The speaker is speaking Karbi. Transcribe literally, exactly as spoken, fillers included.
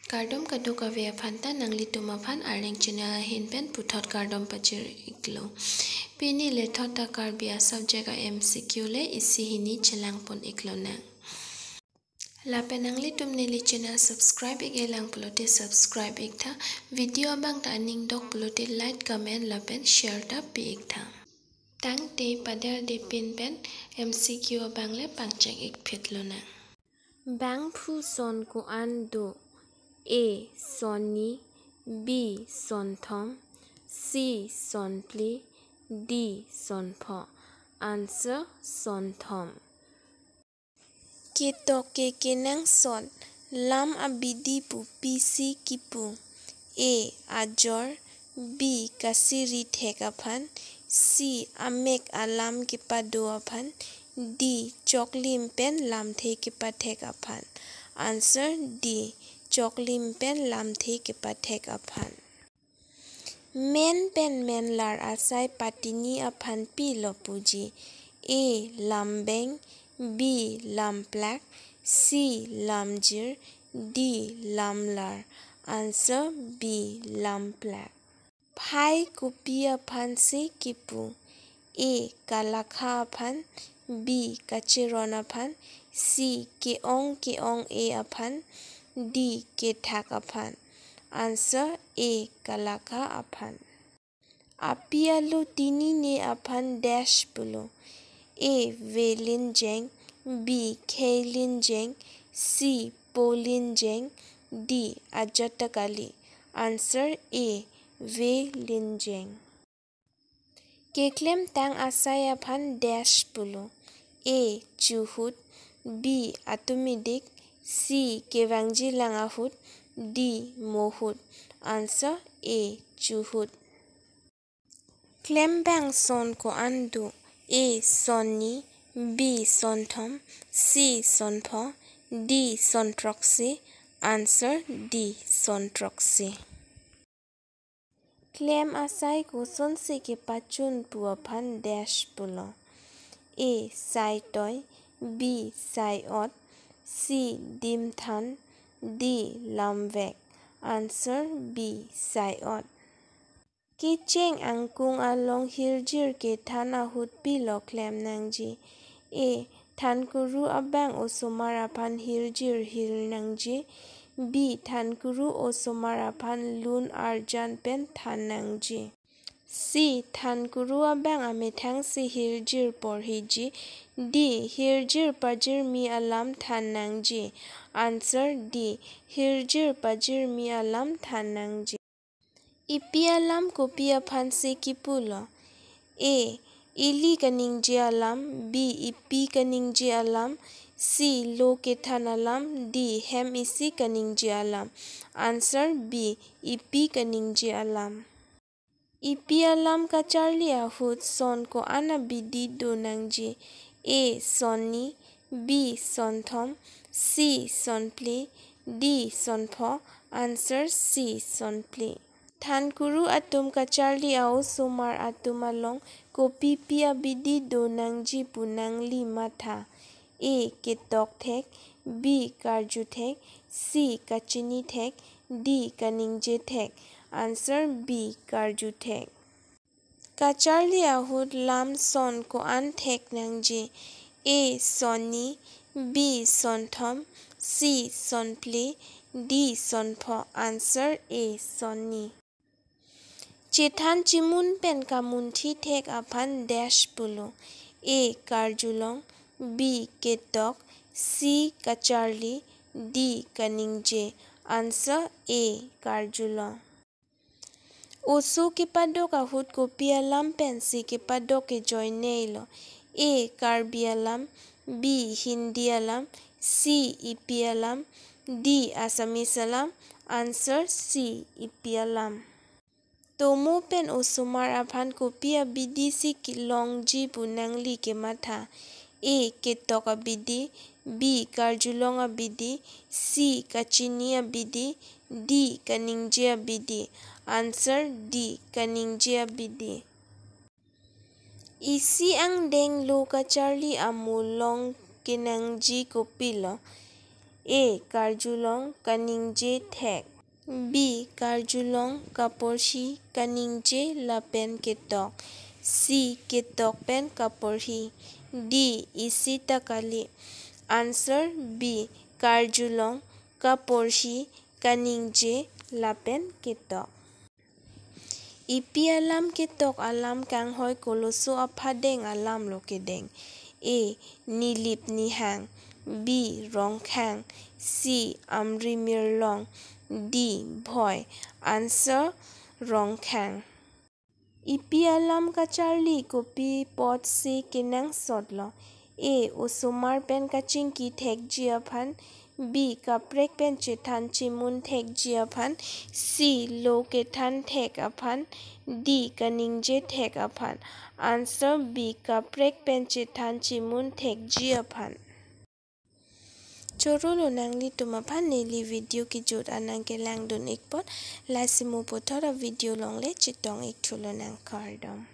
Kardom kadokave aphan ta, nanglitum aphan Arleng channel ahin pen puthot kardom pajir iklo. Pini lethot ta Karbi a-subject a-M C Q le isi hini chelangpon iklonang. Lapen nanglitum neli channel subscribe ik-e lang pulote subscribe iktha. Video abang ta aning dok pulote like, comment lapen share ta pi iktha. Tangte paderde pin pen M C Q abang le pangcheng ikphitlonang. Bangphu son ko-an do? A, sonni, B, sonthom, C, sonphli, D, sonpho. Answer, sonthom. Ketok ke kenangsot lam abidi pu pisi kipu? A, ajor, B, kasiri thek aphan, C, amek alam kepado aphan, D, choklim pen lamthe kepathek aphan. Answer D, choklim pen lamthe kepathek aphan. Men pen menlar asai patini aphan pilo puji? A, lambeng, B, lamplak, C, lamjir, D, lamlar. Answer B, lamplak. Phai kopi aphansi kipu? A, kalakha aphan, B, kacheron aphan, C, ke-ong ke-ong-e aphan, D, kethak aphan. Answer A, kalakha aphan. Api alo tinine aphan dash pulo. A, velinjeng, B, kheilinjeng, C, polinjeng, D, ajat ta kali. Answer A, velinjeng. Keklemtang asai aphan dash pulo. A, chuhut, B, atumidik, C, kevangjilang ahut, D, mohut. Answer A, chuhut. Klembang son ko-an do? A, sonni, B, sonthom, C, sonpho, D, sonthroksi. Answer D, sonthroksi. Klem asai kosonsi kepachun pu aphan dash pulo. A, saitoi, B, saiot, C, dimthan, D, lamvek. Answer B, saiot. Kecheng angkung along hirjir kethan ahut pilo klem nangji? A, thankuru abang osomar aphan hirjir hir nangji. B, thankuru osomar aphan lun arjan pen than nangji. C, thankuru abang amethangsi hirjir porhiji. D, hirjir pajirmi alam than nangji. Answer D, hirjir pajirmi alam than nangji. Ipi alam kopi aphansi kipulo? A, ili kaningje alam, B, ipi kaningje alam, C, lo kethan alam, D, hem isi kaningje alam. Answer B, ipi kaningje alam. Ipi alam kacharli ahut son ko-an abidi do nangji? A, sonni, B, sonthom, C, sonphli, D, sonpho. Answer C, sonphli. Thankuru atum kacharli a-osomar atum along kopipi abidi do nangji pu nangli matha? A, ketok thek, B, karju thek, C, kachini thek, D, kaningje thek. Answer B, karju thek. Kacharli ahut lam son ko-an thek nangji? A, sonni, B, sonthom, C, sonphli, D, sonpho. Answer A, sonni. Chethan chimun pen kamunthi thek aphan dash pulo. A, karjulong, B, ketok, C, kacharli, D, kaningje. Answer A, karjulong. Oso kepadok ahut kopi alam pensi kepadok kejoinei lo? A, Karbi alam, B, Hindi alam, C, ipi alam, D, Assamese alam. Answer C, ipi alam. Tomo pen osomar aphan kopi abidi si kelongji pu nangli kematha? A, ketok abidi, B, karjulong abidi, C, kachini abidi, D, kaningje abidi. Answer D, kaningje abidi. Isi angdeng lo kacharli amo long kenangji kopilo? A. Karjulong kaningje thek. B. Karjulong kaporhi kaningje lapen ketok. C. Ketok pen kaporhi. D. Isi ta kali. Answer B. Karjulong kaporhi kaningje lapen ketok. Ipi alam ketok alam kanghoi koloso aphadeng alam lo kedeng. A. Nilip nihang. B. Rongkhang. C. Amri mirlong. D. Bhoi. Answer rongkhang. Ipi alam kacharli kopi apotsi kenangsot lo. A. Osomar pen kachingki thekji aphan. B. Kaprek pen chethan chemun thekji aphan. C. Lo kethan thek aphan. D. Kaningje thek aphan. Answer B. Kaprek pen chethan chemun thekji aphan. Choro lonang, nelitum aphan neli video kejut anang kelangdun ikpon. Lasi mo puthot a video along le chetong ikthu lonang, kardom.